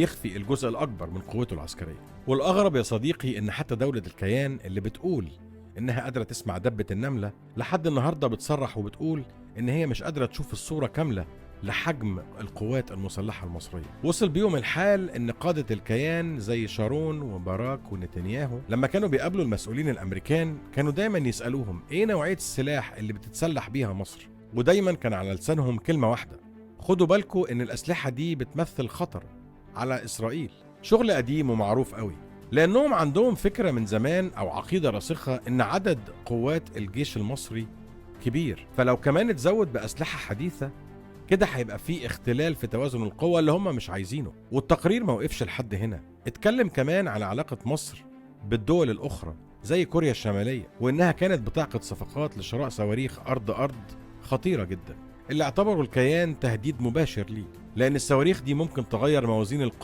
يخفي الجزء الأكبر من قوته العسكرية. والأغرب يا صديقي إن حتى دولة الكيان اللي بتقول إنها قادرة تسمع دبة النملة لحد النهاردة بتصرح وبتقول إن هي مش قادرة تشوف الصورة كاملة لحجم القوات المسلحة المصرية. وصل بيهم الحال إن قادة الكيان زي شارون وباراك ونتنياهو لما كانوا بيقابلوا المسؤولين الأمريكان كانوا دايما يسألوهم إيه نوعية السلاح اللي بتتسلح بيها مصر، ودايما كان على لسانهم كلمة واحدة: خدوا بالكم إن الأسلحة دي بتمثل خطر على إسرائيل. شغل قديم ومعروف قوي، لأنهم عندهم فكرة من زمان أو عقيدة راسخة إن عدد قوات الجيش المصري كبير، فلو كمان اتزود بأسلحة حديثة كده هيبقى فيه اختلال في توازن القوى اللي هم مش عايزينه. والتقرير ما وقفش لحد هنا، اتكلم كمان على علاقة مصر بالدول الأخرى زي كوريا الشمالية، وإنها كانت بتعقد صفقات لشراء صواريخ أرض أرض خطيرة جدا، اللي اعتبروا الكيان تهديد مباشر ليه، لأن الصواريخ دي ممكن تغير موازين القوة.